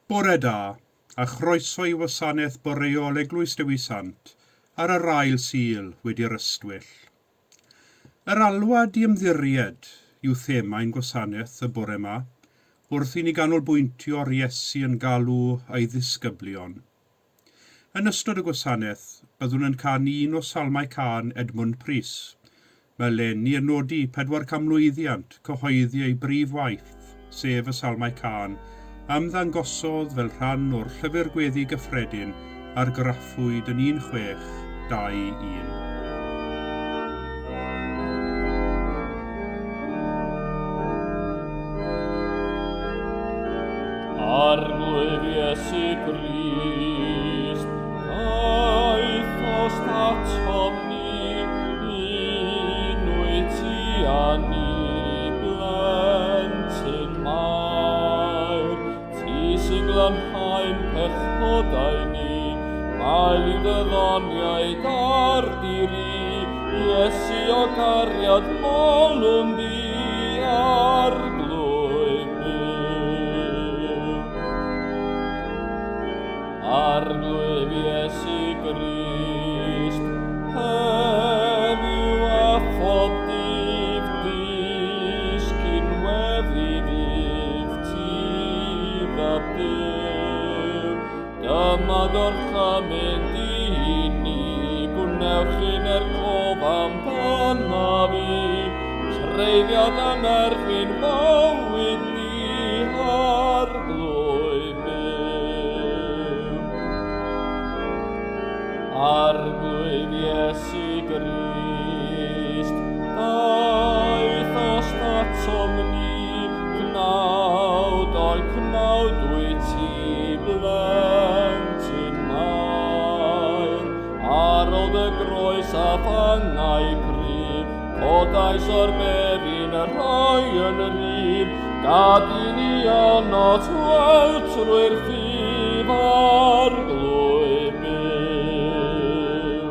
Bore da, a chroeso i wasanaeth boreol Eglwys Dewi Sant ar yr ail Sul wedi'r ystwyll. Yr alwad i ymddiried yw thema ein gwasanaeth y bore yma, wrth i ni ganolbwyntio ar Iesu yn galw ei ddisgyblion. Yn ystod y gwasanaeth, byddwn yn canu un o salmau cân Edmund Prys. Mae eleni yn nodi 400 mlwyddiant cyhoeddi ei brif waith, sef y salmau cân, ymddangosodd fel rhan o'r llyfr gweddi gyffredin argraffwyd yn 1621. Arglwydd Iesu Grist, daethost atom ni, unwyt ti â ni, blentyn Mair. Ti sy'n glanhau'n pechodau ni, mael yw dy ddoniau dar diri, Iesu o gariad molwn di, Arglwydd byw. Arglwydd Iesu Grist, heddiw a phob dydd disgyn weddi fydd ti fab Duw. Dyma gorchymyn di i ni, gwnewch hyn er cof amdanaf fi, treiddiad yn erfyn bywyd ni, Arglwydd byw. Arglwydd Iesu Grist, daethost atom ni, cnawd o'i cnawd wyt ti, blentyn Mair. Ar ôl dy groes a fangau pry, codais o'r beddi'n rhoi yn rhydd, gad i ni yno weld trwy'r ffydd Arglwydd byw.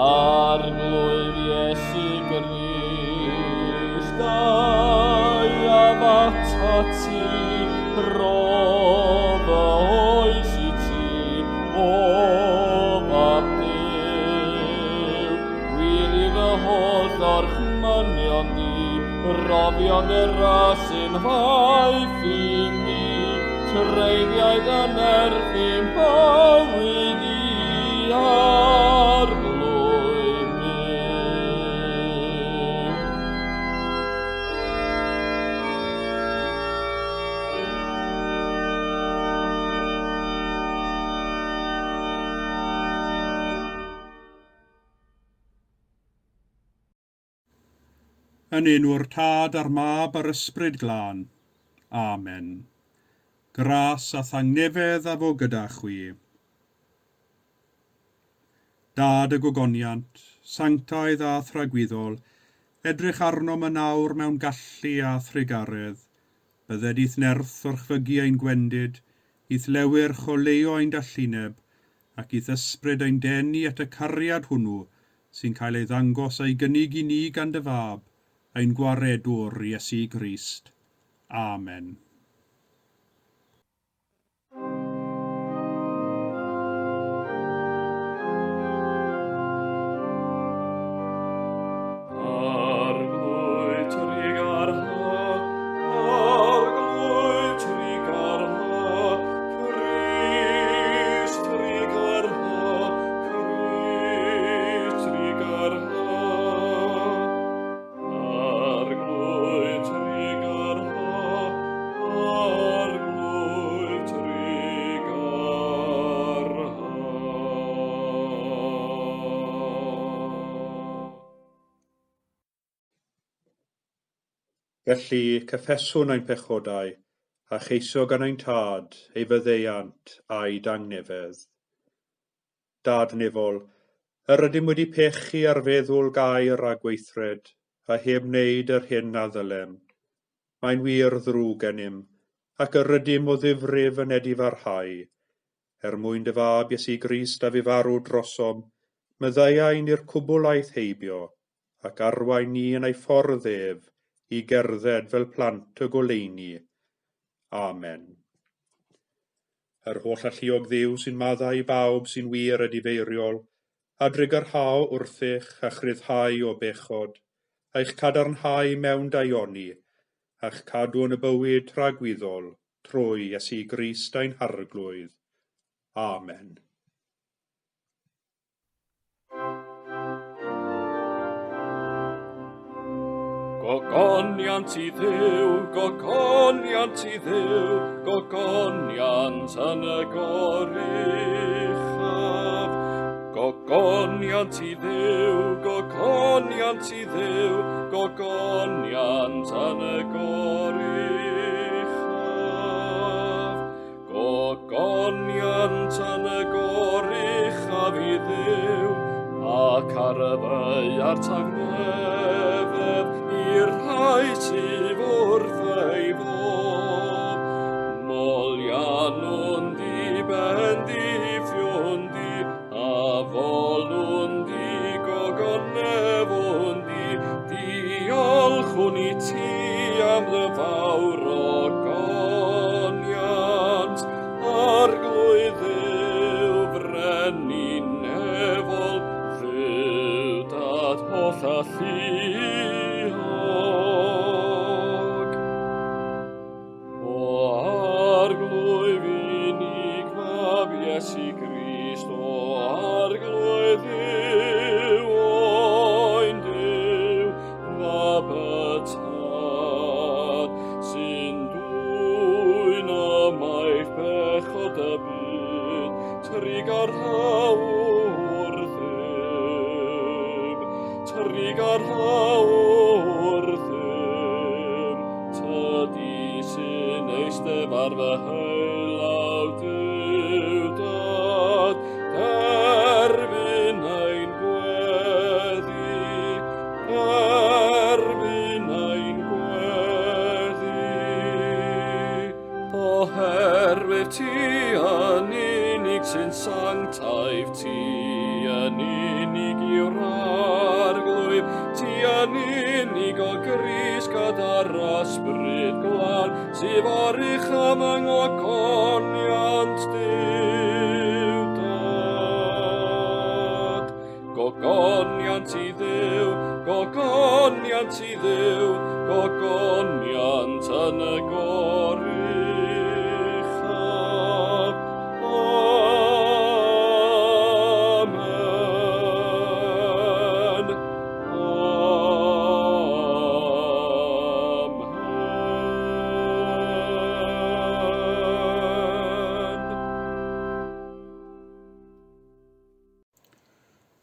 Arglwydd Iesu Grist, gaeaf atat ti, rho fy oes i ti, o fab Duw. Gwir i fy holl orchmynion di, roddion dy ras yn faith i mi, treiddiaid yn erfyn bywyd i Arglwydd byw. Yn enw'r Tad a'r Mab a'r Ysbryd Glân. Amen. Gras a thangnefedd a fo gyda chwi. Dad y gogoniant, sanctaidd a thragwyddol, edrych arnom yn awr mewn gallu a thrugaredd. Bydded i'th nerth orchfygu ein gwendid, i'th lewyrch oleuo ein dallineb, ac i'th ysbryd ein denu at y cariad hwnnw sy'n cael ei ddangos a'i gynnig i ni gan dy fab, ein gwaredwr Iesu Grist. Amen. Arglwydd trugarha, Arglwydd trugarha, Crist trugarha, Crist trugarha. Arglwydd trugarha, Arglwydd trugarha. Felly, cyffeswn ein pechodau, a cheisio gan ein Tad ei faddeuant a'i dangnefedd. Dad nefol, yr ydym wedi pechu ar feddwl gair a gweithred, a heb wneud yr hyn a ddylem. Mae'n wir ddrwg gennym, ac yr ydym o ddifrif yn edifarhau. Er mwyn dy fab Iesu Grist a fu farw drosom, maddeuai ni'r cwbl aeth heibio, ac arwain ni yn ei ffordd ef i gerdded fel plant y goleuni. Amen. Yr holl alluog Dduw sy'n maddau i bawb sy'n wir edifeiriol, a drugarhao wrthych a'ch rhyddhau o bechod, a'ch cadarnhau mewn daioni, a'ch cadw yn y bywyd tragwyddol, trwy Iesu Grist ein Harglwydd. Amen. Gogoniant i Dduw, gogoniant i Dduw, gogoniant yn y goruchaf. Gogoniant i Dduw, gogoniant i Dduw, gogoniant yn y goruchaf. Gogoniant yn y goruchaf i Dduw, ac ar y ddaear tangnefedd i'r rhai sydd wrth ei fodd. Moliannwn di, bendithiwn di, a folwn di, gogonefwn di, diolchwn i ti am dy fawr ogoniant, Arglwydd Dduw, frenin nefol, Dduw Dad holl alluog. O Arglwydd unig Fab Iesu Grist, o Arglwydd Dduw, oen Duw, Mab y Tad, sy'n dwyn ymaith bechod y byd, trugarhau wrthym, trugarhau wrthym, tydi sy'n eistedd ar fy heulaw Duw Dad, derbyn ein gweddi, Erbyn ein gweddi, oherwydd ti yn unig sy'n sanctaidd, ti yn unig yw'r arglwydd, ti yn unig o Grist gyda'r ysbryd glân, sydd o'r uchaf yng ngogoniant Duw Dad. Gogoniant i Dduw, gogoniant i Dduw, gogoniant yn y goruchaf. Amen. Amen.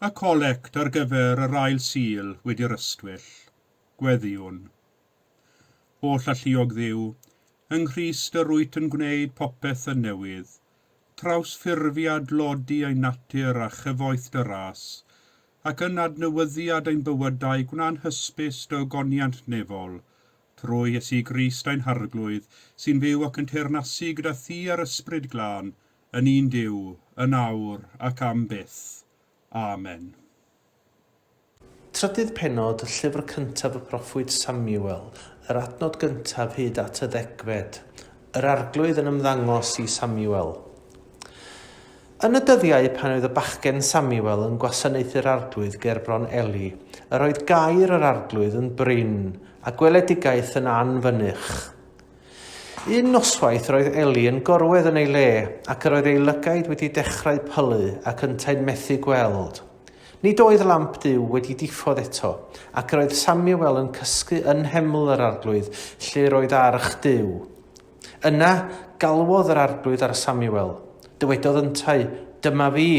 Y colect ar gyfer yr ail Sul wedi'r Ystwyll. Gweddïwn. Holl alluog Dduw, yng Nghrist yr wyt yn gwneud popeth yn newydd, trawsffurfia dlodi ein natur a chyfoeth dy ras, ac yn adnewyddiad ein bywydau gwna'n hysbys dy ogoniant nefol, trwy Iesu Grist ein Harglwydd, sy'n fyw ac yn teyrnasu gyda thi a'r Ysbryd Glân, yn un Duw, yn awr ac am byth. Amen. Trydydd pennod, llyfr cyntaf y proffwyd Samuel, yr adnod gyntaf hyd at y ddegfed. Yr Arglwydd yn ymddangos i Samuel. Yn y dyddiau pan oedd y bachgen Samuel yn gwasanaethu'r Arglwydd ger bron Eli, yr oedd gair yr Arglwydd yn brin, a gweledigaeth yn anfynych. Un noswaith roedd Eli yn gorwedd yn ei le ac yr oedd ei lygaid wedi dechrau pylu ac yntau'n methu gweld. Nid oedd lamp Duw wedi diffodd eto, ac yr oedd Samuel yn cysgu yn nheml yr Arglwydd lle roedd arch Duw. Yna, galwodd yr Arglwydd ar Samuel. Dywedodd yntau, Dyma fi!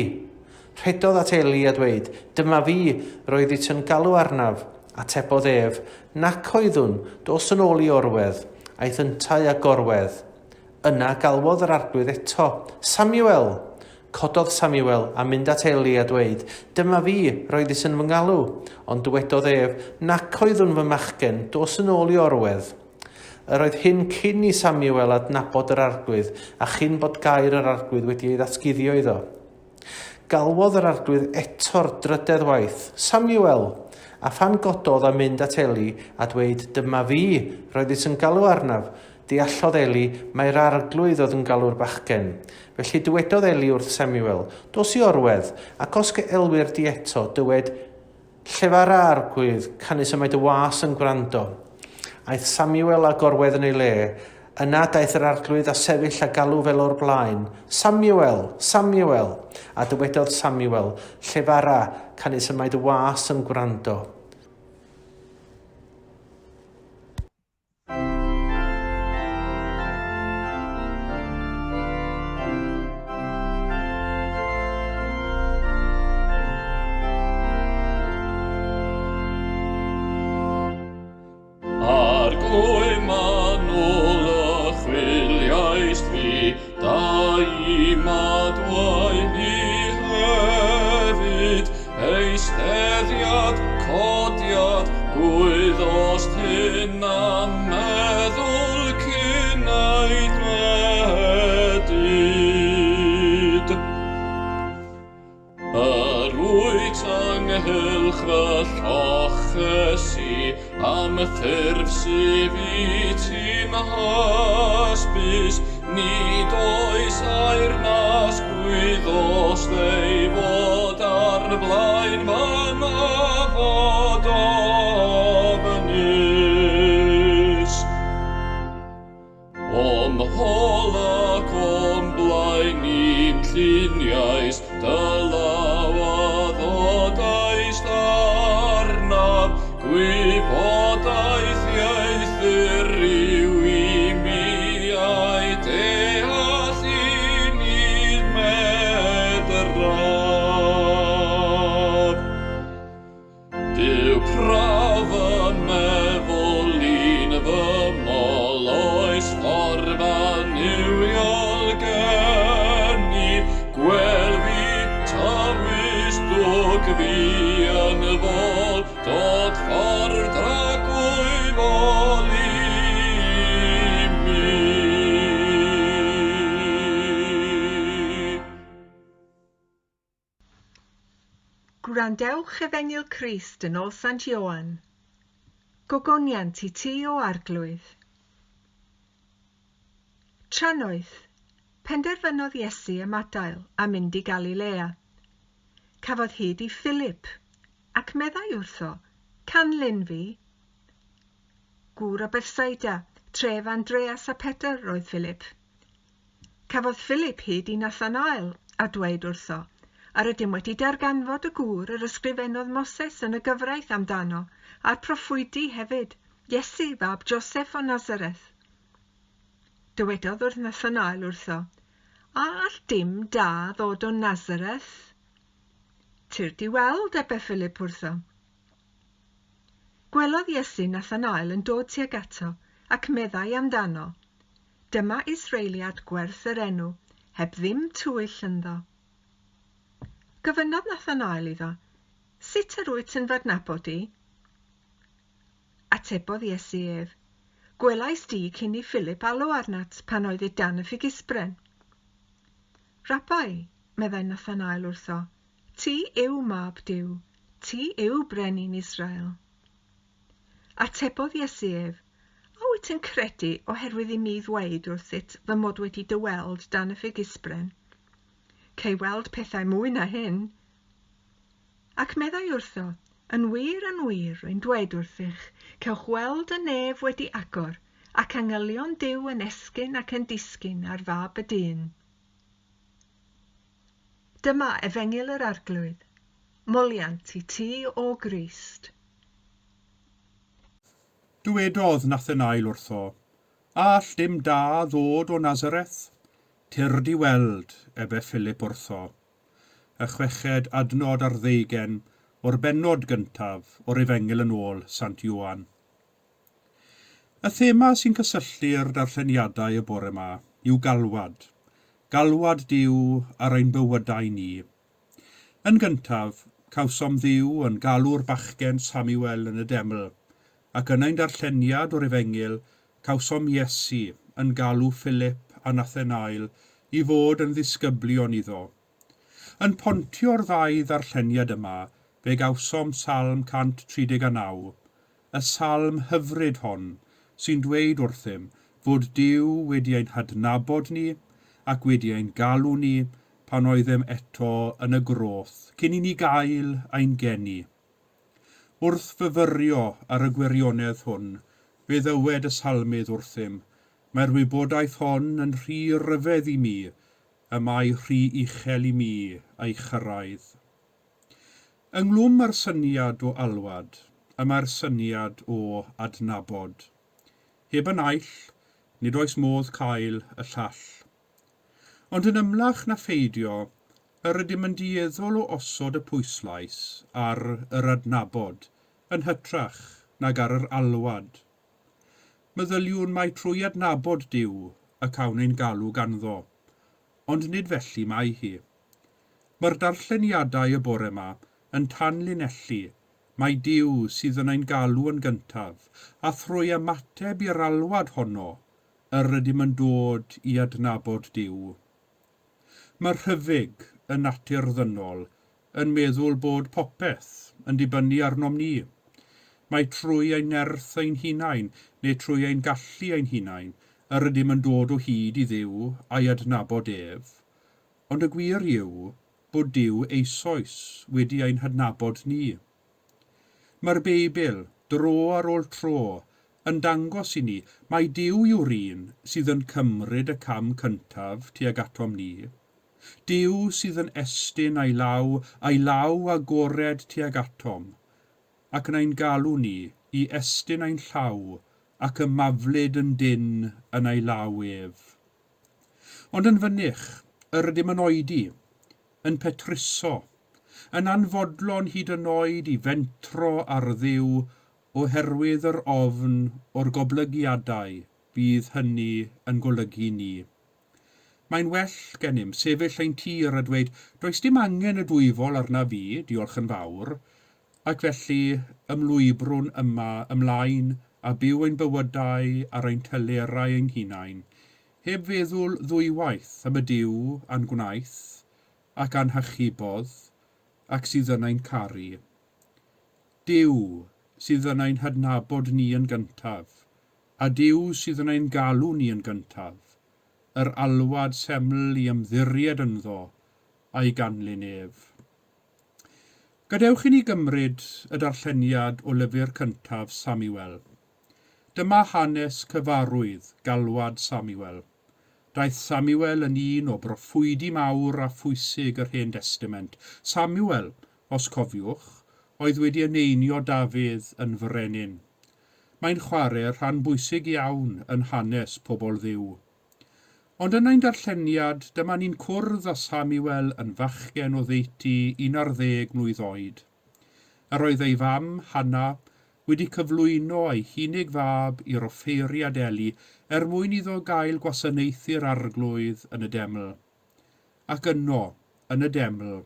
Rhedodd at Eli a dweud, Dyma fi, roeddit yn galw arnaf. Atebodd ef, Nac oeddwn, dos yn ôl i orwedd. Aeth yntau a gorwedd. Yna galwodd yr arglwydd eto, Samuel! Cododd Samuel a mynd at Eli a dweud, Dyma fi, roeddit yn fy ngalw. Ond dywedodd ef, Nac oeddwn fy machgen, dos yn ôl i orwedd. Yr oedd hyn cyn i Samuel adnabod yr arglwydd, a chyn bod gair yr arglwydd wedi ei ddatguddio iddo. Galwodd yr arglwydd eto'r drydedd waith, Samuel! A phan gododd a mynd at Eli, a dweud, Dyma fi, roeddit yn galw arnaf. Deallodd Eli mai'r arglwydd oedd yn galw'r bachgen. Felly dywedodd Eli wrth Samuel, Dos i orwedd, ac os elwir di eto, dywed, Llefara, arglwydd, canys y mae dy was yn gwrando. Aeth Samuel a gorwedd yn ei le. Yna daeth yr arglwydd a sefyll a galw fel o'r blaen, Samuel! Samuel! A dywedodd Samuel, Llefara, canys y mae dy was yn gwrando. Arglwydd manwl y chwiliaist fi, da i madwain i hefyd, Eisteddiad, codiad, gwyddost hyn a meddwl cyn aeddfedyd. Yr wyt ynghylch fy lloches i, am y ffurf sydd i ti'n hysbys, Nid oes air nas gwyddost ei fod ar flaen fy nafod ofnus. O'm hôl ac o'm blaen i'm lluniais, dy law a ddodaist arnaf, Gwybodaeth ieithr yw i mi a'i deall i mi medraf. Dyw prawf y meddwl i'n fy mol oes ffordd annuwiol gen i, gwel fi, tywys dwg fi yn fol, Dod ffordd dragwyddol i mi. Gwrandewch Efengyl Crist yn ôl Sant Ioan. Gogoniant i ti, O Arglwydd. Trannoeth, penderfynodd Iesu ymadael a mynd i Galilea. Cafodd hyd i Philip, Ac meddai wrtho, Canlyn fi. Gŵr o Bethsaida, tref Andreas a Pedr, roedd Philip. Cafodd Philip hyd i Nathanael, a dweud wrtho, Yr ydym wedi darganfod y gŵr yr ysgrifennodd Moses yn y gyfraith amdano, a'r proffwydi hefyd, Iesu, fab Joseff o Nazareth. Dywedodd wrth Nathanael wrtho, A all dim da ddod o Nazareth? Tyrd i weld, ebe Philip wrtho. Gwelodd Iesu Nathanael yn dod tuag ato, ac meddai amdano, Dyma Israeliad gwerth yr enw, heb ddim twyll ynddo. Gofynnodd Nathanael iddo, Sut yr wyt yn f'adnabod i? Atebodd Iesu ef, Gwelais di cyn i Philip alw arnat pan oeddit dan y ffigysbren. Rabbi, meddai Nathanael wrtho, ti yw Mab Duw, ti yw Brenin Israel. Atebodd Iesu ef, A wyt yn credu oherwydd i mi ddweud wrthyt fy mod wedi dy weld dan y ffigysbren? Cei weld pethau mwy na hyn. Ac meddai wrtho, Yn wir, yn wir, rwy'n dweud wrthych, cewch weld y nef wedi agor, ac angylion Duw yn esgyn ac yn disgyn ar Fab y Dyn. Dyma Efengyl yr Arglwydd. Moliant i ti, O Grist. Dywedodd Nathanael wrtho, A all dim da ddod o Nazareth? Tyrd i weld, ebe Philip wrtho. Y chweched adnod ar ddeugain o'r bennod gyntaf o'r Efengyl yn ôl Sant Ioan. Y thema sy'n cysylltu'r darlleniadau y bore 'ma yw galwad. Galwad Duw ar ein bywydau ni. Yn gyntaf, cawsom Dduw yn galw'r bachgen Samuel yn y deml, ac yn ein darlleniad o'r Efengyl, cawsom Iesu yn galw Philip a Nathanael i fod yn ddisgyblion iddo. Yn pontio'r ddau ddarlleniad yma, fe gawsom Salm 139, y salm hyfryd hon sy'n dweud wrthym fod Duw wedi ein hadnabod ni ac wedi ein galw ni pan oeddem eto yn y groth cyn i ni gael ein geni. Wrth fyfyrio ar y gwirionedd hwn, fe ddywed y Salmydd wrthym, Mae'r wybodaeth hon yn rhy ryfedd i mi, y mae rhy uchel i mi ei chyrraedd. Ynghlwm â'r syniad o alwad, y mae'r syniad o adnabod. Heb y naill, nid oes modd cael y llall. Ond yn ymlach na pheidio, yr ydym yn dueddol o osod y pwyslais ar yr adnabod yn hytrach nag ar yr alwad. Meddyliwn mai trwy adnabod Duw y cawn ein galw ganddo, ond nid felly mae hi. Mae'r darlleniadau y bore 'ma yn tanlinellu mai Duw sydd yn ein galw yn gyntaf, a thrwy ymateb i'r alwad honno yr ydym yn dod i adnabod Duw. Mae rhyfyg y natur ddynol yn meddwl bod popeth yn dibynnu arnom ni. Mai trwy ein nerth ein hunain neu trwy ein gallu ein hunain yr ydym yn dod o hyd i Dduw a'i adnabod ef. Ond y gwir yw bod Duw eisoes wedi ein hadnabod ni. Mae'r Beibl, dro ar ôl tro, yn dangos i ni mai Duw yw'r un sydd yn cymryd y cam cyntaf tuag atom ni. Duw sydd yn estyn a'i law, a'i law agored tuag atom, ac yn ein galw ni i estyn ein llaw ac ymaflyd yn dynn yn ei law ef. Ond yn fynych, yr ydym yn oedi, yn petruso, yn anfodlon hyd yn oed i fentro ar Dduw oherwydd yr ofn o'r goblygiadau fydd hynny yn golygu ni. Mae'n well gennym sefyll ein tir a dweud, 'Does dim angen y dwyfol arnaf fi, diolch yn fawr', ac felly ymlwybrwn yma ymlaen a byw ein bywydau ar ein telerau ein hunain, heb feddwl ddwywaith am y Duw a'n gwnaeth, ac a'n hachubodd, ac sydd yn ein caru. Duw sydd yn ein hadnabod ni yn gyntaf, a Duw sydd yn ein galw ni yn gyntaf, yr alwad seml i ymddiried ynddo a'i ganlyn ef. Gadewch i ni gymryd y darlleniad o lyfr cyntaf Samuel. Dyma hanes cyfarwydd galwad Samuel. Daeth Samuel yn un o broffwydi mawr a phwysig yr Hen Destament. Samuel, os cofiwch, oedd wedi eneinio Dafydd yn frenin. Mae'n chwarae rhan bwysig iawn yn hanes pobl Dduw. Ond yn ein darlleniad, dyma ni'n cwrdd â Samuel yn fachgen oddeutu unarddeg mlwydd oed. Yr oedd ei fam, Hanna, wedi cyflwyno ei hunig fab i'r offeiriad Eli er mwyn iddo gael gwasanaethu'r Arglwydd yn y deml. Ac yno, yn y deml,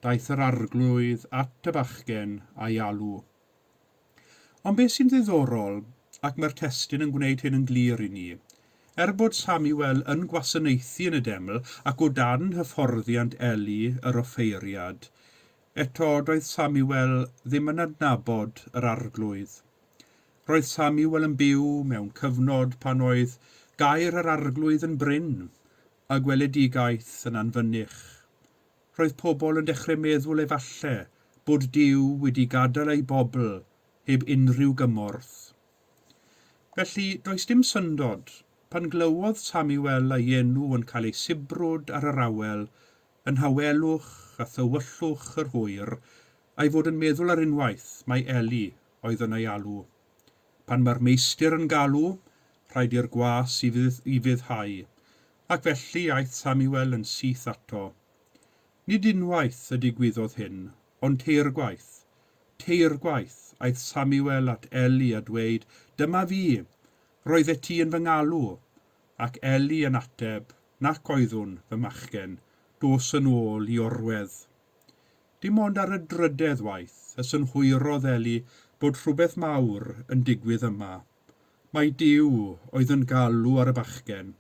daeth yr Arglwydd at y bachgen a'i alw. Ond beth sy'n ddiddorol, ac mae'r testun yn gwneud hyn yn glir i ni, er bod Samuel yn gwasanaethu yn y deml ac o dan hyfforddiant Eli yr offeiriad, eto doedd Samuel ddim yn adnabod yr Arglwydd. Roedd Samuel yn byw mewn cyfnod pan oedd gair yr Arglwydd yn brin a gweledigaeth yn anfynych. Roedd pobl yn dechrau meddwl efalle bod Duw wedi gadael ei bobl heb unrhyw gymorth. Felly, does dim syndod, pan glywodd Samuel ei enw yn cael ei sibrwd ar yr awel, yn nhawelwch a thywyllwch yr hwyr, a'i fod yn meddwl ar unwaith mai Eli oedd yn ei alw. Pan mae'r meistr yn galw, rhaid i'r gwas i ufuddhau. Ac felly aeth Samuel yn syth ato. Nid unwaith y digwyddodd hyn, ond teirgwaith. Teirgwaith aeth Samuel at Eli a dweud, Dyma fi! Roeddet ti yn fy ngalw. Ac Eli yn ateb, Nac oeddwn, fy machgen, dos yn ôl i orwedd. Dim ond ar y drydedd waith y synhwyrodd Eli bod rhywbeth mawr yn digwydd yma. Mai Duw oedd yn galw ar y bachgen,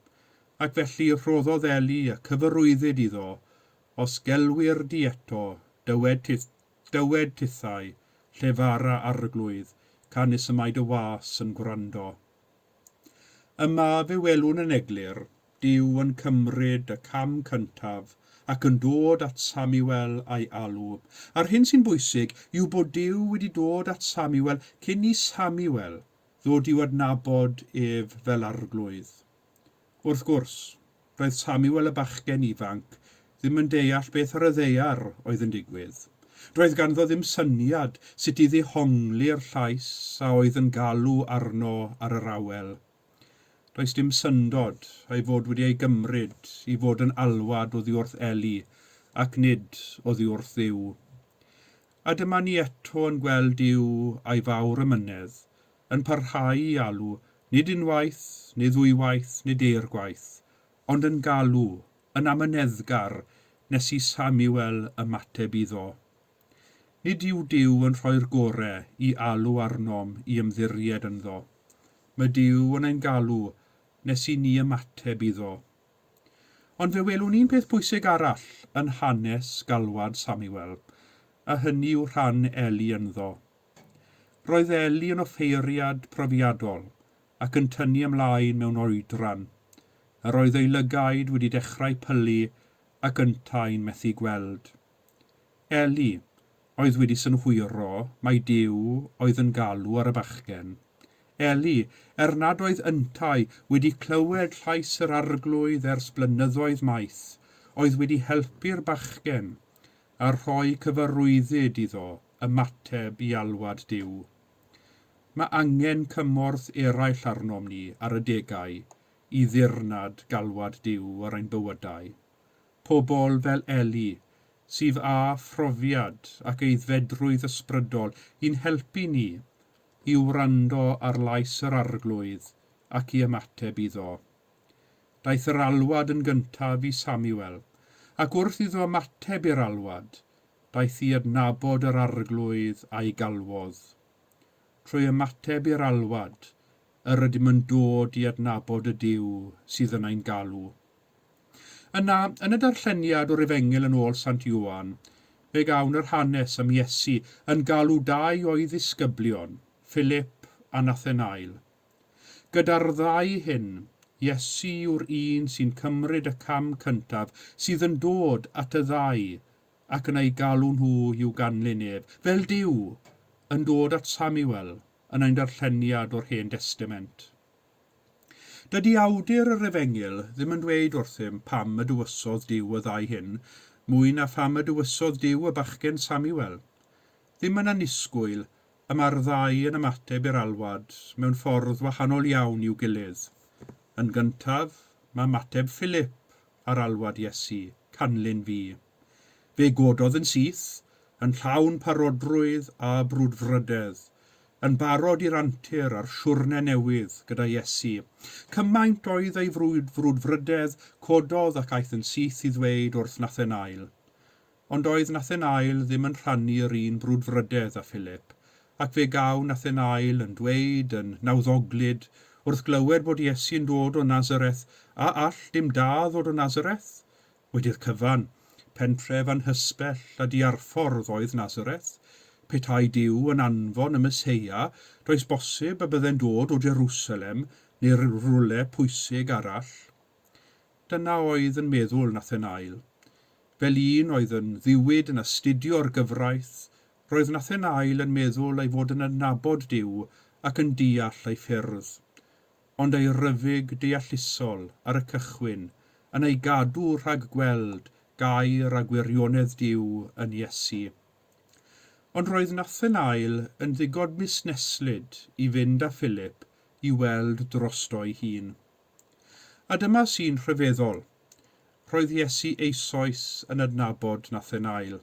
ac felly rhoddodd Eli y cyfarwyddyd iddo, Os gelwir di eto, dywed tith, dywed tithau, llefara Arglwydd, canys y mae dy was yn gwrando. Yma fe welwn yn eglur Duw yn cymryd y cam cyntaf ac yn dod at Samuel a'i alw. A'r hyn sy'n bwysig yw bod Duw wedi dod at Samuel cyn i Samuel ddod i'w adnabod ef fel Arglwydd. Wrth gwrs, doedd Samuel y bachgen ifanc ddim yn deall beth ar y ddaear oedd yn digwydd. Doedd ganddo ddim syniad sut i ddehongli'r llais a oedd yn galw arno ar yr awel. Does dim syndod ei fod wedi ei gymryd i fod yn alwad oddi wrth Eli ac nid oddi wrth Dduw. A dyma ni eto yn gweld Duw a'i fawr amynedd yn parhau i alw, nid unwaith, neu ddwywaith, neu deirgwaith, ond yn galw, yn amyneddgar, nes i Samuel ymateb iddo. Nid yw Duw yn rhoi'r gore i alw arnom i ymddiried ynddo. Mae Duw yn ein galw nes i ni ymateb iddo. Ond fe welwn un peth pwysig arall yn hanes galwad Samuel, a hynny yw rhan Eli ynddo. Roedd Eli yn offeiriad profiadol ac yn tynnu ymlaen mewn oedran. Yr oedd ei lygaid wedi dechrau pylu ac yntau'n methu gweld. Eli oedd wedi synhwyro mai Duw oedd yn galw ar y bachgen. Eli, er nad oedd yntau wedi clywed llais yr Arglwydd ers blynyddoedd maith, oedd wedi helpu'r bachgen a rhoi cyfarwyddyd iddo ymateb i alwad Duw. Mae angen cymorth eraill arnom ni ar adegau i ddirnad galwad Duw ar ein bywydau. Pobl fel Eli, sydd â phrofiad ac aeddfedrwydd ysbrydol i'n helpu ni i wrando ar lais yr Arglwydd ac i ymateb iddo. Daeth yr alwad yn gyntaf i Samuel, ac wrth iddo ymateb i'r alwad, daeth i adnabod yr Arglwydd a'i galwodd. Trwy ymateb i'r alwad, yr ydym yn dod i adnabod y Duw sydd yn ein galw. Yna, yn y darlleniad o'r Efengyl yn ôl Sant Ioan, fe gawn yr hanes am Iesu yn galw dau o'i ddisgyblion, Philip a Nathanael. Gyda'r ddau hyn, Iesu yw'r un sy'n cymryd y cam cyntaf, sydd yn dod at y ddau ac yn eu galw nhw i'w ganlyn ef, fel Duw yn dod at Samuel yn ein darlleniad o'r Hen Destament. Dydy awdur yr Efengyl ddim yn dweud wrthym pam y dewisodd Duw y ddau hyn, mwy na pham y dewisodd Duw y bachgen Samuel. Ddim yn annisgwyl, Y mae'r ddau yn ymateb i'r alwad mewn ffordd wahanol iawn i'w gilydd. Yn gyntaf, mae ymateb Philip ar alwad Iesu, Canlyn fi. Fe gododd yn syth, yn llawn parodrwydd a brwdfrydedd, yn barod i'r antur a'r siwrne newydd gyda Iesu. Cymaint oedd ei frwdfrydedd, cododd ac aeth yn syth i ddweud wrth Nathanael. Ond doedd Nathanael ddim yn rhannu yr un brwdfrydedd â Philip, ac fe gawn Nathanael yn dweud yn nawddoglyd wrth glywed bod Iesu yn dod o Nazareth, A all dim da ddod o Nazareth? Wedi'r cyfan, pentref anghysbell a diarffordd oedd Nazareth. Petai Duw yn anfon y Meseia, does bosib y bydde'n dod o Jerusalem neu rywle pwysig arall. Dyna oedd yn meddwl Nathanael. Fel un oedd yn ddiwyd yn astudio'r gyfraith, roedd Nathanael yn meddwl ei fod yn adnabod Duw ac yn deall ei ffyrdd. Ond ei ryfyg deallusol ar y cychwyn yn ei gadw rhag gweld gair a gwirionedd Duw yn Iesu. Ond roedd Nathanael yn ddigon busneslyd i fynd â Philip i weld drosto'i hun. A dyma sy'n rhyfeddol. Roedd Iesu eisoes yn adnabod Nathanael,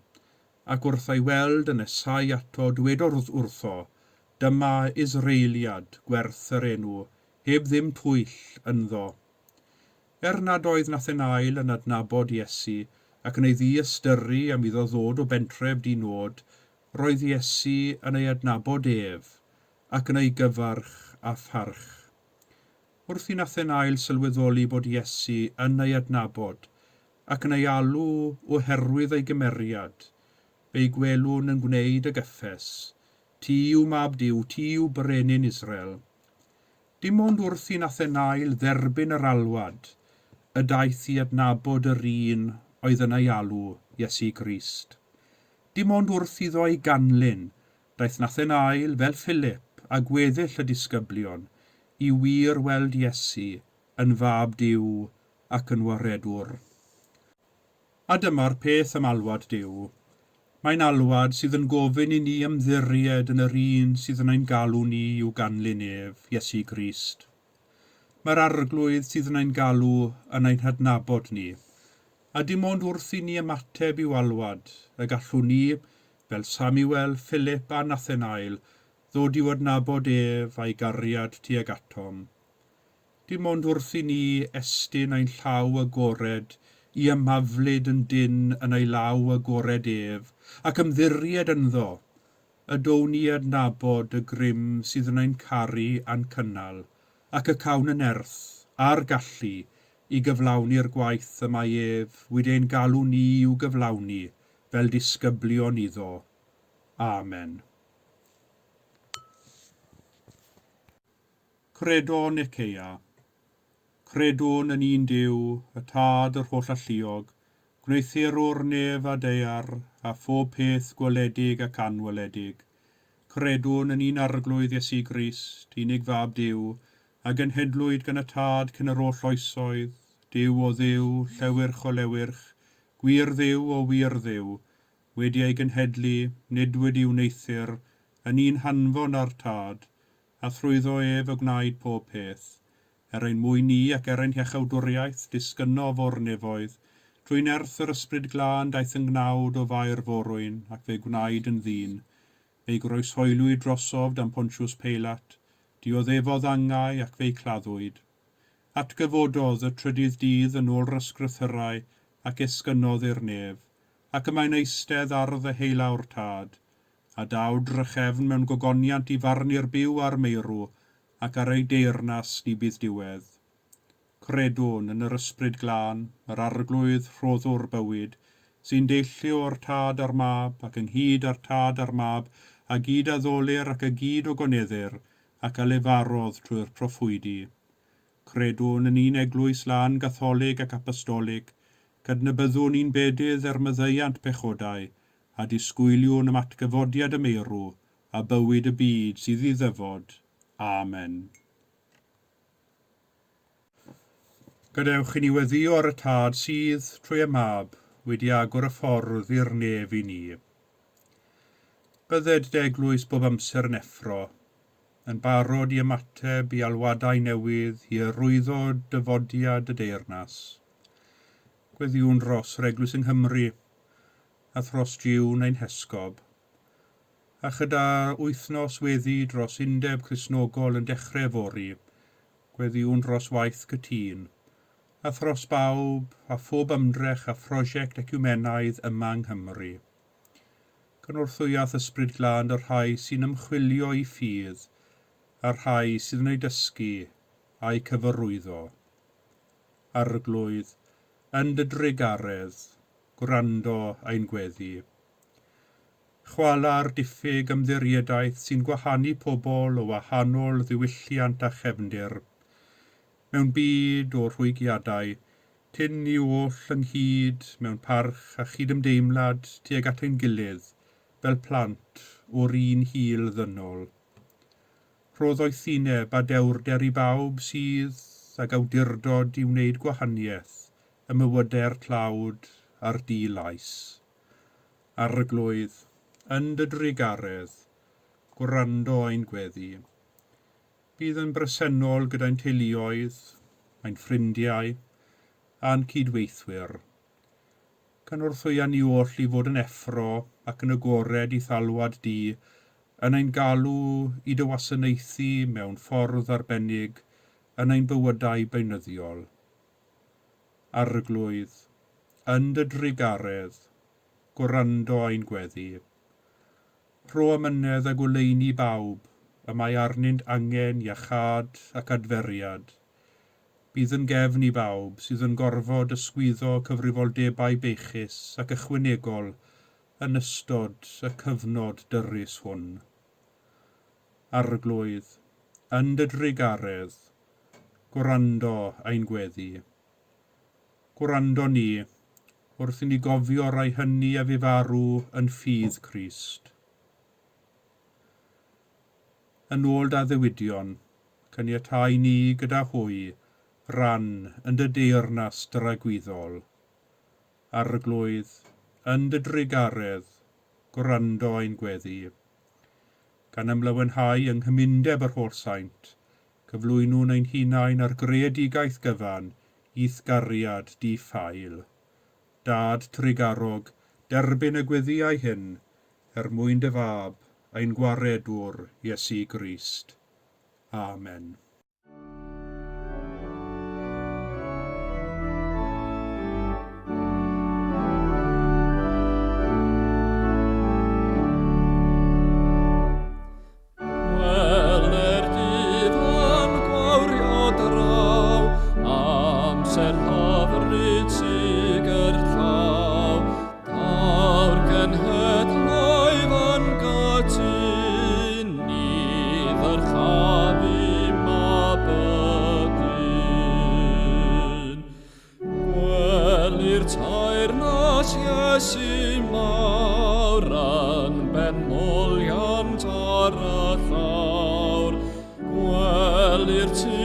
ac wrth ei weld yn nesáu ato dwedodd wrtho, Dyma Israeliad gwerth yr enw, heb ddim twyll ynddo. Er nad oedd Nathanael yn adnabod Iesu ac yn ei ddiystyru am iddo ddod o bentref di-nod, roedd Iesu yn ei adnabod ef, ac yn ei gyfarch â pharch. Wrth i Nathanael sylweddoli bod Iesu yn ei adnabod ac yn ei alw oherwydd ei gymeriad, fe'i gwelwn yn gwneud y gyffes, Ti yw Mab Duw, ti yw Brenin Israel. Dim ond wrth i Nathanael dderbyn yr alwad y daeth i adnabod yr un oedd yn ei alw, Iesu Grist. Dim ond wrth iddo ei ganlyn, daeth Nathanael, fel Philip a gweddill y disgyblion, i wir weld Iesu yn Fab Duw ac yn Waredwr. A dyma'r peth am alwad Duw. Mae'n alwad sydd yn gofyn i ni ymddiried yn yr un sydd yn ein galw ni i'w ganlyn ef, Iesu Grist. Mae'r Arglwydd sydd yn ein galw yn ein hadnabod ni, a dim ond wrth i ni ymateb i'w alwad y gallwn ni, fel Samuel, Philip a Nathanael, ddod i'w adnabod ef a'i gariad tuag atom. Dim ond wrth i ni estyn ein llaw agored i ymaflyd yn dynn yn ei law agored ef, ac ymddiried ynddo, y down ni adnabod y grym sydd yn ein caru a'n cynnal, ac y cawn y nerth a'r gallu i gyflawni'r gwaith y mae ef wedi ein galw ni i'w gyflawni fel disgyblion iddo. Amen. Credo Nicaea. Credwn yn un Duw, y Tad yr Hollalluog, gwneuthurwr nef a daear, a phob peth gweledig ac anweledig. Credwn yn un Arglwydd Iesu Grist, unig Fab Duw, a genhedlwyd gan y Tad cyn yr oll oesoedd, Duw o Dduw, llewyrch o lewyrch, gwir Dduw o wir Dduw, wedi ei genhedlu, nid wedi'i wneuthur, yn un hanfon â'r Tad, a thrwyddo ef y gwnaed pob peth. Er ein mwyn ni ac er ein hiachawdwriaeth, disgynnof o'r nefoedd. Trwy nerth yr Ysbryd Glân daeth yn gnawd o Fair Forwyn, ac fe gwnaed yn ddyn. Fe'i groeshoeliwyd drosof dan Pontius Peilat, dioddefodd angau ac fe'i claddwyd. Atgyfododd y trydydd dydd yn ôl yr Ysgrythyrau ac esgynnodd i'r nef, ac y mae'n eistedd ar ddeheulaw'r Tad. A daw drachefn mewn gogoniant i farnu'r byw a'r meirw, ac ar ei deyrnas ni bydd diwedd. Credwn yn yr Ysbryd Glân, yr Arglwydd, Rhoddwr bywyd, sy'n deillio o'r Tad a'r Mab, ac ynghyd â'r Tad a'r Mab, a gyd-addolir ac a gyd-ogoneddir, ac a lefarodd trwy'r proffwydi. Credwn yn un Eglwys lân Gatholig ac Apostolig, cydnabyddwn un bedydd er maddeuant pechodau, a disgwyliwn am atgyfodiad y meirw a bywyd y byd sydd i ddyfod. Amen. Gadewch i ni weddïo ar y Tad sydd, trwy y Mab, wedi agor y ffordd i'r nef i ni. Bydded dy eglwys bob amser yn effro, yn barod i ymateb i alwadau newydd i hyrwyddo dyfodiad y deyrnas. Gweddïwn dros yr Eglwys yng Nghymru, a thros Jiwn ein Hesgob. A chyda wythnos weddi dros Undeb Cristnogol yn dechrau yfory, gweddïwn dros waith cytûn, a thros bawb a phob ymdrech a phrosiect eciwmenaidd yma yng Nghymru. Cynorthwyath Ysbryd Glân y rhai sy'n ymchwilio i ffydd a'r rhai sydd yn ei dysgu a'u cyfarwyddo. Arglwydd, yn dy drugaredd, gwrando ein gweddi. Chwala'r diffyg ymddiriedaeth sy'n gwahanu pobl o wahanol ddiwylliant a chefndir. Mewn byd o rhwygiadau, tyn ni oll ynghyd mewn parch a chydymdeimlad tuag at ein gilydd, fel plant o'r un hil ddynol. Rho ddoethineb a dewrder i bawb sydd ag awdurdod i wneud gwahaniaeth ym mywydau'r tlawd a'r di-lais. Arglwydd, yn dy drugaredd, gwrando ein gweddi. Bydd yn bresennol gyda'n teuluoedd, ein ffrindiau, a'n cydweithwyr. Cynorthwya ni oll i fod yn effro ac yn agored i'th alwad di, yn ein galw i dy wasanaethu mewn ffordd arbennig yn ein bywydau beunyddiol. Arglwydd, yn dy drugaredd, gwrando ein gweddi. Rho amynedd a goleuni bawb y mae arnynt angen iachâd ac adferiad. Bydd yn gefn i bawb sydd yn gorfod ysgwyddo cyfrifoldebau beichus ac ychwanegol yn ystod y cyfnod dyrys hwn. Arglwydd, yn dy drugaredd, gwrando ein gweddi. Gwrando ni, wrth i ni gofio rai hynny a fu farw yn ffydd Crist. Yn ôl dy addewidion, caniatâi ni gyda hwy ran yn dy deyrnas dragwyddol. Arglwydd, yn dy drugaredd, gwrando ein gweddi. Gan ymlawenhau yng nghymundeb yr holl saint, cyflwynwn ein hunain ar greadigaeth gyfan i'th gariad di-ffael. Dad trugarog, derbyn y gweddïau hyn, er mwyn dy Fab, ein Gwaredwr, Iesu Grist. Amen. Wele'r dydd yn gwawrio draw, amser hyfryd sy gerllaw. Daw'r cenhedloedd yn gytûn, ni ddyrchafu mab y dyn. Gwelir teyrnas Iesu mawr yn benmoliant ar y llawr. Gwelir tu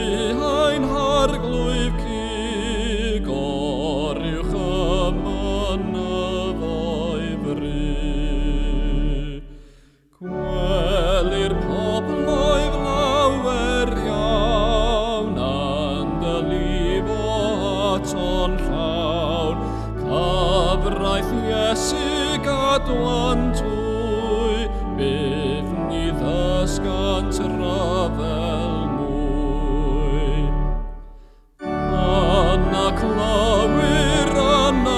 ein harglwydd cig oruwch y mynyddoedd fry. Gwelir pobloedd lawer iawn yn dylifo ato'n llawn. Cyfraith Iesu gadwant hwy, byth ni ddysgant ryfel mwy. Yna clywir yn y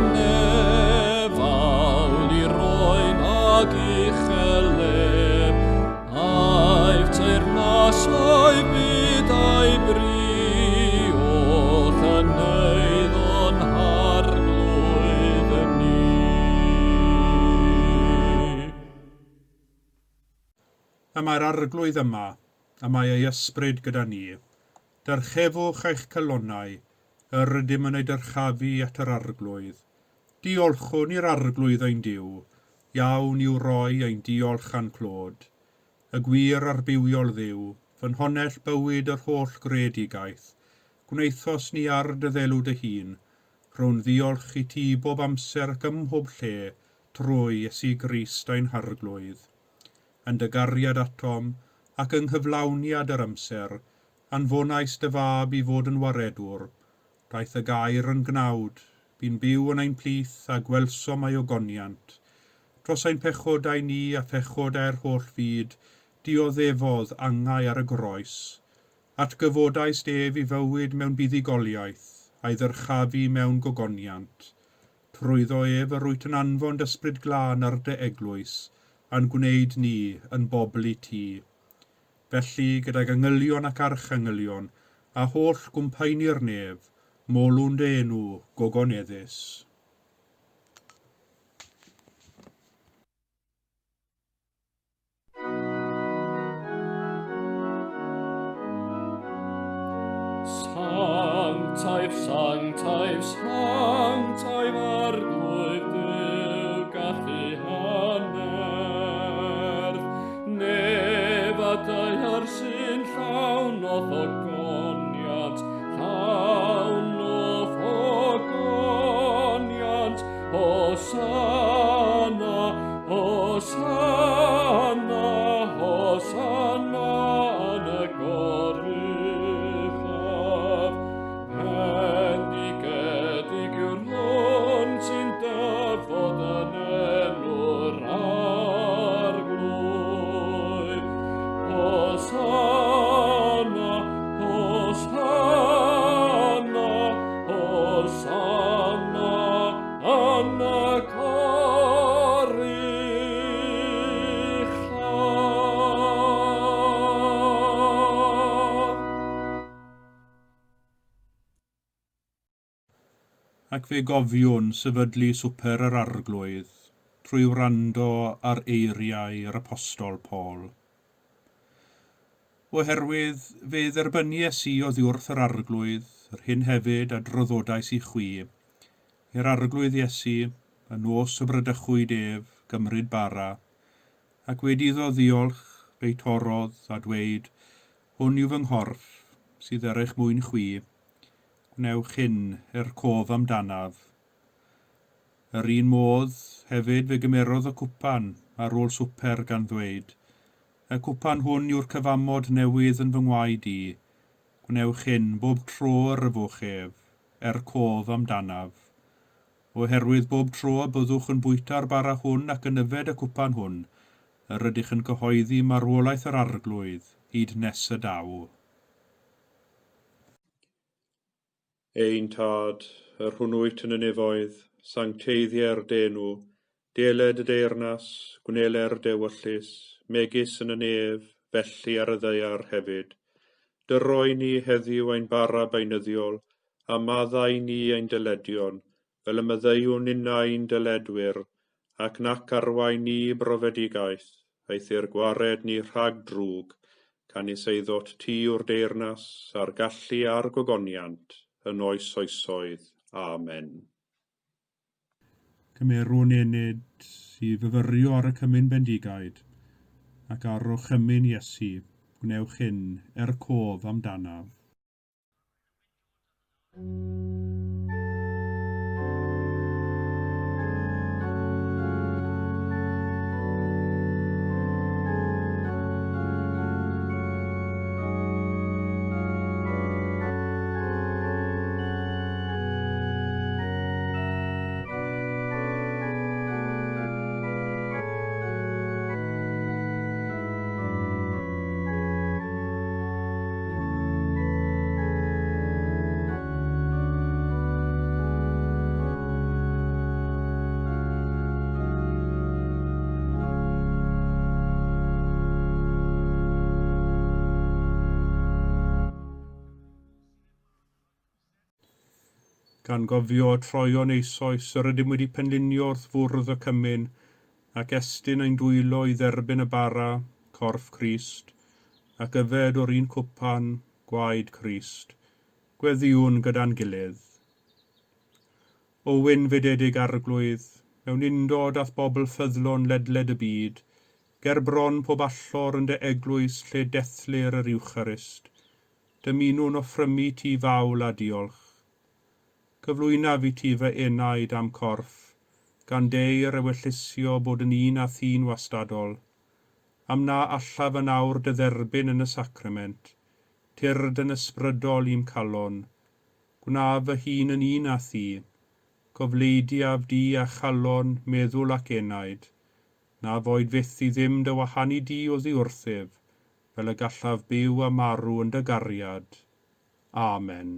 nef awl i roen ag uchel lef, aif teyrnasau byd a'i bri, oll yn eiddo'n harglwydd ni. Y mae'r Arglwydd yma, y mae ei ysbryd gyda ni. Dyrchefwch eich calonnau, yr ydym yn eu dyrchafu at yr Arglwydd. Diolchwn i'r Arglwydd ein Duw, iawn i'w roi ein diolch a'n clod. Y gwir a'r bywiol Dduw, ffynhonnell bywyd yr holl greadigaeth, gwnaethos ni ar dy ddelw dy hun, rhown ddiolch i ti bob amser ac ym mhob lle, trwy Iesu Grist ein Harglwydd. Yn dy gariad atom, ac yng nghyflawniad yr amser, anfonais dy Fab i fod yn waredwr. Daeth y Gair yn gnawd, bu'n byw yn ein plith, a gwelsom ei ogoniant. Dros ein pechodau ni a phechodau'r holl fyd, dioddefodd angau ar y groes. Atgyfodaist ef i fywyd mewn buddugoliaeth, a'i ddyrchafu mewn gogoniant. Trwyddo ef yr wyt yn anfon d'Ysbryd Glân ar dy eglwys, a'n gwneud ni yn bobl i ti. Felly, gydag angylion ac archangylion, a holl gwmpaeni'r nef, molwn dy enw gogoneddus. Sanctaidd, sanctaidd, sanctaidd arglwydd Duw gallu hannerth. Nef a daear sy'n llawn o'th ogoniant, llawn o'th ogoniant, Hosanna, Hosanna, Hosanna yn y goruchaf. Bendigedig yw'r hwn sy'n dyfod yn enw'r Arglwydd. Hosanna, Hosanna, Hosanna yn y goruchaf. Ac fe gofiwn sefydlu Swper yr Arglwydd trwy wrando ar eiriau yr Apostol Paul. Oherwydd fe dderbynies i oddiwrth yr Arglwydd yr hyn hefyd a draddodais i chwi, i'r Arglwydd Iesu, y nos y bradychwyd ef, gymryd bara, ac wedi iddo ddiolch, fe'i torrodd, a dweud, Hwn yw fy nghorff, sydd er eich mwyn chwi. Gwnewch hyn er cof amdanaf. Yr un modd, hefyd, fe gymerodd y cwpan ar ôl swper gan ddweud, Y cwpan hwn yw'r cyfamod newydd yn fy ngwaed i, gwnewch hyn bob tro yr yfwch ef, er cof amdanaf. Oherwydd bob tro y byddwch yn bwyta'r bara hwn ac yn yfed y cwpan hwn, yr ydych yn cyhoeddi marwolaeth yr Arglwydd hyd nes y daw. Ein Tad, yr hwn wyt yn y nefoedd, sancteiddier dy enw, deled dy deyrnas, gwneler dy ewyllys, megis yn y nef, felly ar y ddaear hefyd. Dyro i ni heddiw ein bara beunyddiol, a maddau i ni ein dyledion, fel y maddeuwn ninnau i'n dyledwyr, ac nac arwain ni i brofedigaeth, eithr gwared ni rhag drwg, canys eiddot ti yw'r deyrnas, a'r gallu a'r gogoniant, yn oes oesoedd. Amen. Cymerwn ennyd i fyfyrio ar y cymun bendigaid, ac ar orchymyn Iesu, gwnewch hyn er cof amdanaf. Gan gofio y troeon eisoes yr ydym wedi penlinio wrth fwrdd y cymun, ac estyn ein dwylo i dderbyn y bara, corff Crist, ac yfed o'r un cwpan, gwaed Crist, gweddïwn gyda'n gilydd. O wynfydedig Arglwydd, mewn undod â'th bobl ffyddlon ledled y byd, ger bron pob allor yn dy eglwys lle dethlir yr Iwcharist, dymunwn offrymu ti fawl a diolch. Cyflwynaf i ti fy enaid a'm corff, gan deir ewyllysio bod yn un â thi'n wastadol, am na allaf yn awr dy dderbyn yn y sacrament, tyrd yn ysbrydol i'm calon. Gwnaf fy hun yn un â thi. Cofleidiaf di â chalon, meddwl ac enaid. Na foed fyth i ddim dy wahanu di oddi wrthyf, fel y gallaf byw a marw yn dy gariad. Amen.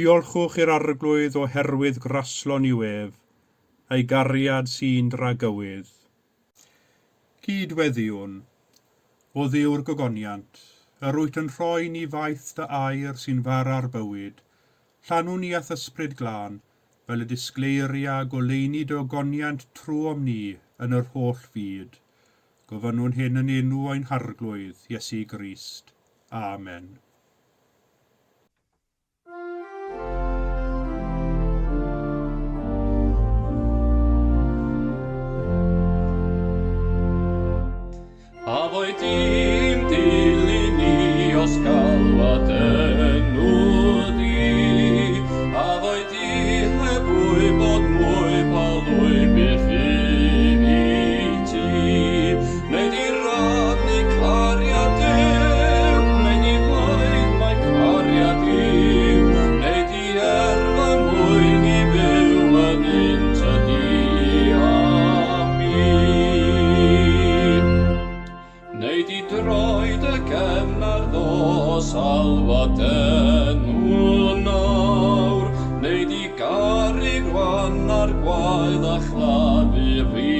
Diolchwch i'r Arglwydd oherwydd graslon yw ef, a'i gariad sy'n dragywydd. Cyd-weddïwn. O Dduw'r gogoniant, yr wyt yn rhoi ni faeth dy air sy'n fara'r bywyd, llanw ni â'th ysbryd glân, fel y disgleiria goleuni dy ogoniant trwom ni yn yr holl fyd. Gofynnwn hyn yn enw ein Harglwydd, Iesu Grist. Amen. a'r gwael a chladdu fi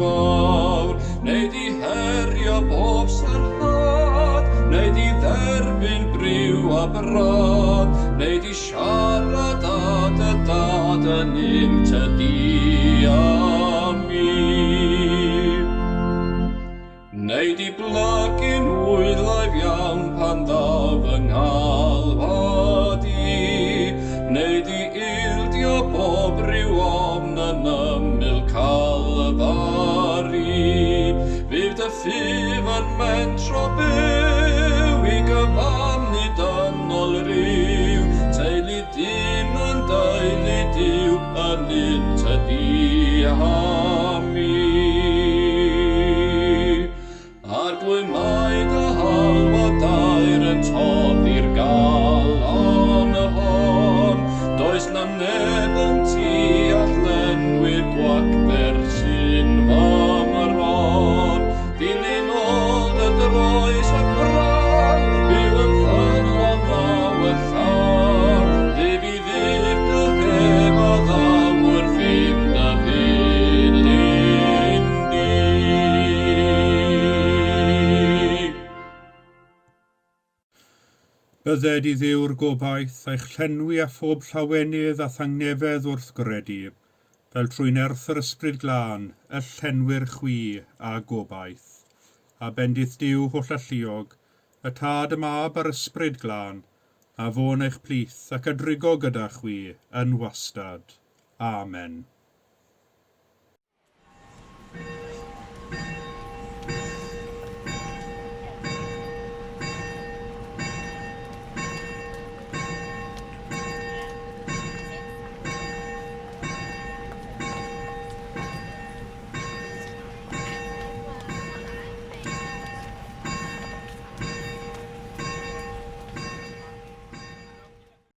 fawr. Neu di herio bob sarhad, neu di dderbyn briw a brad, neu di siarad â dy dad yn un tydi a mi. Neu di blygu'n wylaidd iawn pan ddaw fy ngalwad i, neu di ildio bob rhyw ofn yn ymyl Calfari. Fydd dy ffydd yn mentro byw i gyfannu dynol ryw, teulu dyn yn deulu Duw yn un tydi a mi. Arglwydd mae dy alwad daer yn toddi'r galon hon, does na neb ond ti all lenwi'r gwacter sy'n fy mron. Dilyn ôl dy droes a braf, byw yn ffyddlon law y llaw, ddydd i ddydd dy heb a ddaw wrth i'm dy ddilyn di. Bydded i Dduw'r gobaith eich llenwi â phob llawenydd a thangnefedd wrth gredu, fel trwy nerth yr Ysbryd Glân y llenwir chwi â gobaith. A bendith Duw hollalluog, y Tad, y Mab a'r Ysbryd Glân, a fo'n eich plith ac a drigo gyda chwi yn wastad. Amen.